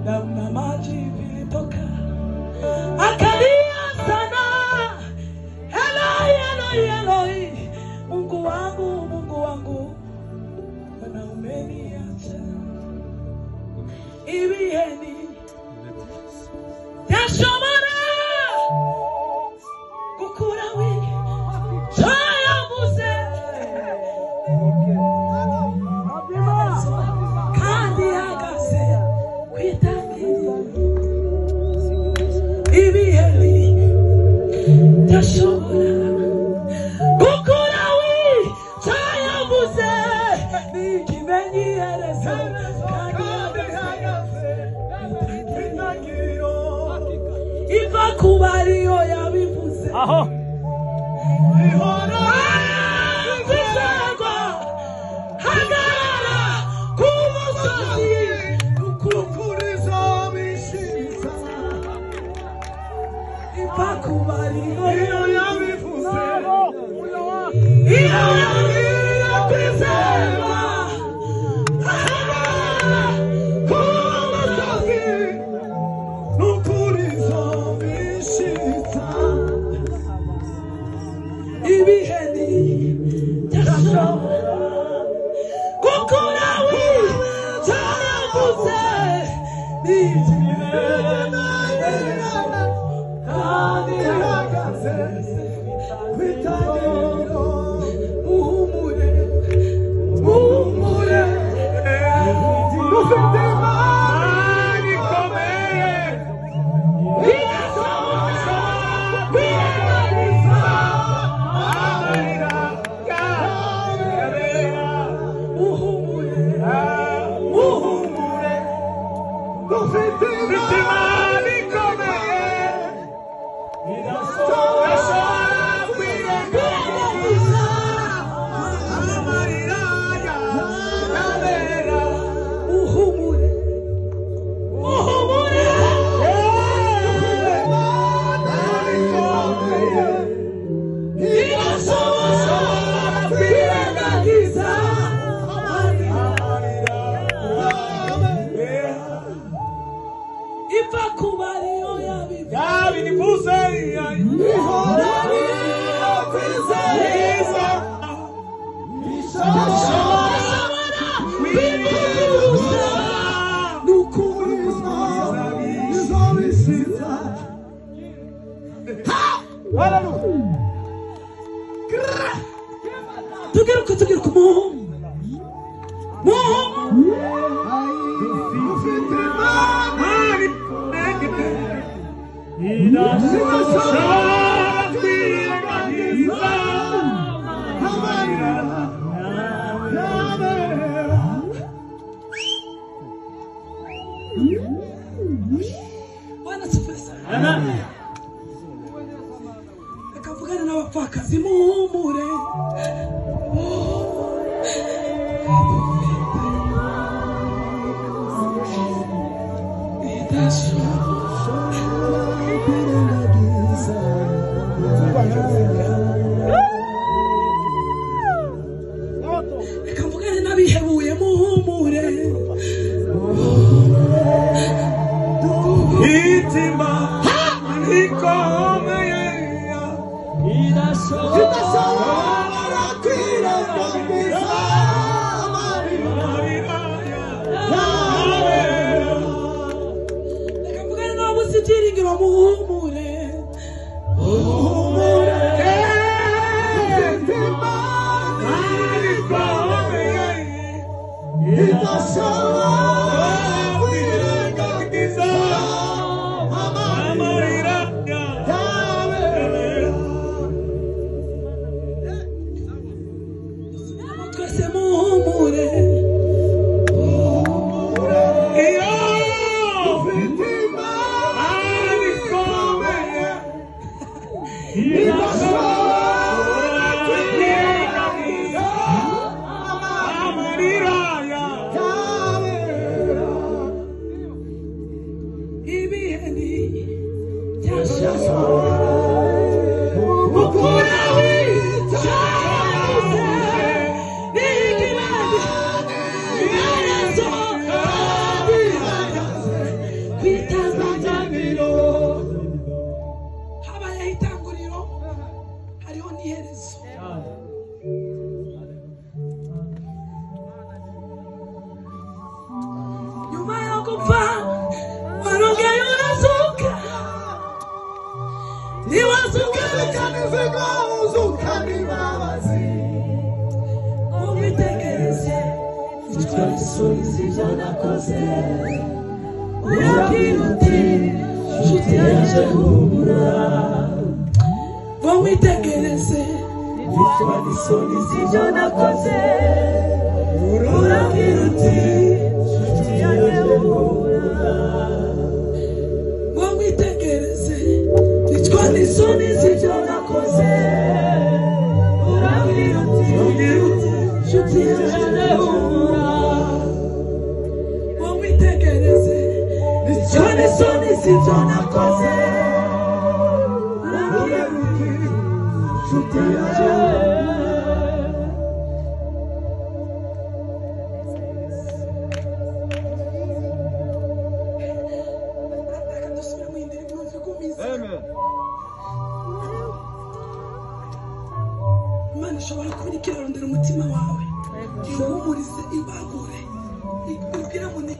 Damu na maji vilitoka, akalia sana, Eloi, Eloi, Eloi, Mungu wangu, Mungu wangu, mbona umeniacha? Ibiheni byashobora gukura icyo yavuze, kandi ihagaze ku itangiriro. Ibiheri byashobora gukura icyo yavuze, ni ikimenyiherezo, kandi ihagaze ku itangiriro. Iva kuba ariyo yabivuze, Aho. kwizerwa hagarara ku musozi, iva kuba ariyo yabivuze, iyo yabwiye kwizerwa hagarara ku musozi, ibiheni byashobora gukura icyo yavuze, ni ikimenyetso, kandi ihagaze ku itangiriro. Muhumure, muhumure, Dufite Imana ikomeye, idashobora kwirengagiza amarira y'abera. Muhumure, muhumure, Dufite Imana ikomeye, idashobora kwirengagiza amarira y'abera. Muhumure, muhumure, idashobora kwirengagiza amarira. Iva kuba ariyo yabivuze, idashobora kwivuguruza, ni ukuri. Tugiruka, tugiruka, muhumure, muhumure. Bwana asifiwe sana. Reka mvugane n'abapfakazi, muhumure. Reka mvugane n'abihebuye, muhumure. Itima ikomeye, idashobora kwirengagiza amarira y'abera. Reka mvugane n'ababuze ibyiringiro, muhumure. Idashobora kwirengagiza amarira y'abera. Dusubiremo twese, muhumure. Iyo dufite Imana ikomeye, Inzigo uzukana imbabazi. Witegereze icwa n'isoni z'ibyo nakoze, urabwira uti nshuti yanjye humura. Ngo witegereze icwa n'isoni z'ibyo nakoze, urabwira uti nshuti yanjye humura. Ngo witegereze icwa n'isoni z'ibyo nakoze, urabwira uti nshuti yanjye humura. Ngo witegereze icwa n'isoni z'ibyo nakoze, urabwira uti nshuti yanjye humura. Reka dusubire mu yindi numva igumiza. Imana ishobora kuba iriko irarondera umutima wawe, ihumurize, ibagure, ikubwire ngo ni